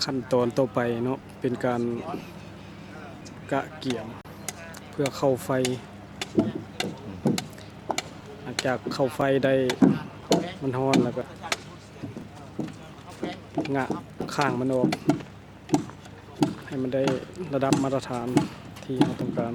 ຂັ້ນຕອນຕໍ່ໄປເນາະ ເປັນການກະກຽມເພື່ອເຂົ້າໄຟ. ຫຼັງຈາກເຂົ້າໄຟໄດ້ມັນຮ້ອນແລ້ວກໍງະຂ້າງມັນອອກ ໃຫ້ມັນໄດ້ລະດັບມາດຕະຖານທີ່ເຮົາຕ້ອງການ.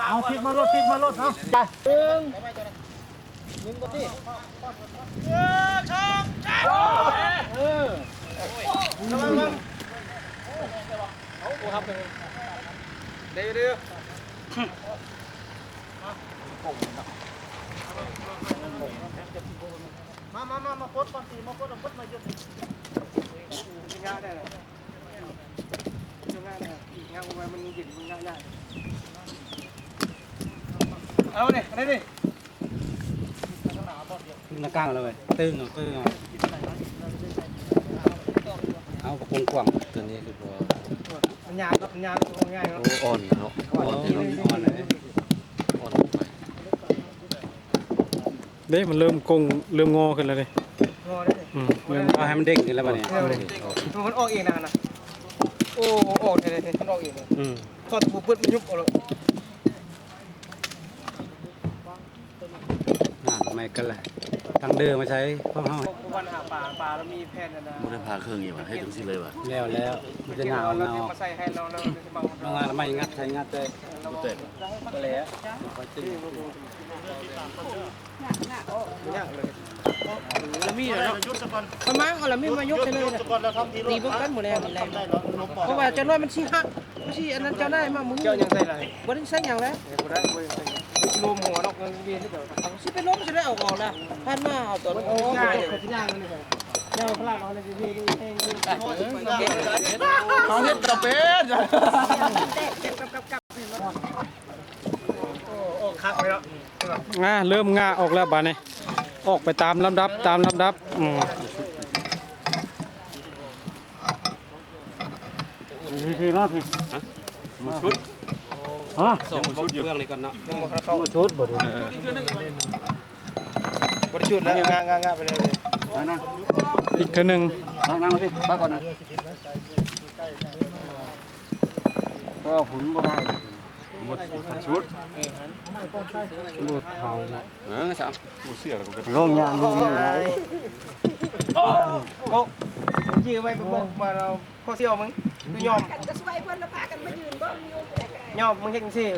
ເອົາ ຕິດມາໂລດ ຕິດມາໂລດ ເອົາ ໄປ ມາ ມາ ມາ ມາປົດກ່ອນ ມາປົດ ມາປົດ ມາຢຸດ ເອົານີ້ ໄດ້ນີ້. ໜ້າກ້າງເລີຍ ຕຶ້ງເອົາ ຕຶ້ງເອົາ ເອົາປະກົງກວ້າງ ຕົວນີ້ຄືບໍ່ ມັນຍາວ ມັນຍາວ ມັນຍາວເນາະ ໂອ້ ອ່ອນເນາະ ອ່ອນ ອ່ອນເລີຍ ອ່ອນໄປ. ເດ້ ມັນເລີ່ມກົງ ເລີ່ມງໍຂຶ້ນແລ້ວເດ້ ງໍແລ້ວເດ້ ອືມ ເລີ່ມ ເອົາໃຫ້ມັນເດ້ງຂຶ້ນແລ້ວບັດນີ້ ເອີ ເອີ ມັນອອກເອງນະຫັ້ນນະ ໂອ້ ອອກແທ້ໆ ມັນອອກເອງເລີຍ ອືມ ຂອດບໍ່ເປີດ ມັນຍຸບເອົາໂລດ ອ່າ ແມ່ນກັນລະ ທາງເດີມາໃຊ້ຂອງເຮົາ ບໍ່ໄດ້ຜ່າເຄື່ອງອີກຫວາ ເຮັດຈັ່ງຊີ້ເລີຍຫວາ ແລ້ວ ແລ້ວ ມັນຈະໜາວ ເອົາມາໃສ່ໃຫ້ລາວ ລາວຊິເອົາ ມາ ມາ ມາງັດໃສ່ ງັດໃສ່ ບໍ່ແຕກ ບໍ່ແຕກ ບໍ່ແຕກ ລະມີແລ້ວເນາະ ປະມານເອົາລະມີມາຍົກໃສ່ເລີຍ ຕີເບິ່ງກັນມື້ແລງ ມື້ແລງ ເພາະວ່າຈັກໜ້ອຍມັນຊິຫັກ ມັນຊິອັນນັ້ນ ເຈົ້ານາຍມາມື້ ເຈົ້າຍັງໃສ່ຫຼາຍ ບໍ່ໄດ້ໃສ່ຫຍັງແລ້ວ ບໍ່ໄດ້ ບໍ່ໄດ້ໃສ່ ລົມຫົວນອກມັນເວນ ຊິໄປລົມຊິໄດ້ເອົາອອກລະ ຜ່ານມາເອົາຕອນ ເຮົາເຮັດກະເປັນ ອາ ເລີ່ມງາອອກແລ້ວບາດນີ້ ອອກໄປຕາມລຳດັບ ຕາມລຳດັບ ອືມ. ພີ່ ພີ່ມາພີ່ ມາຊຸດ ຮະ ສອງເບື້ອງນີ້ກ່ອນເນາະ ມາຊຸດບໍ່ດີ ບໍ່ໄດ້ຊຸດແລ້ວ ງາ ງາ ງາໄປເລີຍ ມານັ່ງ ອີກເທື່ອໜຶ່ງ ນັ່ງ ນັ່ງມາພີ່ ປາກ່ອນນະ ກໍຜົນບໍ່ໄດ້ ໝົດຊຸດ ເອີ ເຮົາ ເອີ ສາມ ບໍ່ເຊື່ອແລ້ວກໍ ລົງຍາງລົງຍາງ ໂອ້ ໂອ້ ຈື່ໄວ້ບໍ່ ບໍ່ ພໍສ່ຽວມຶງ ຄືຍອມ ກັນກໍຊ່ວຍເພິ່ນລະ ພາກັນມາຢືນເບິ່ງຢູ່ ຍອມ ມຶງເຮັດຈັ່ງຊີ້.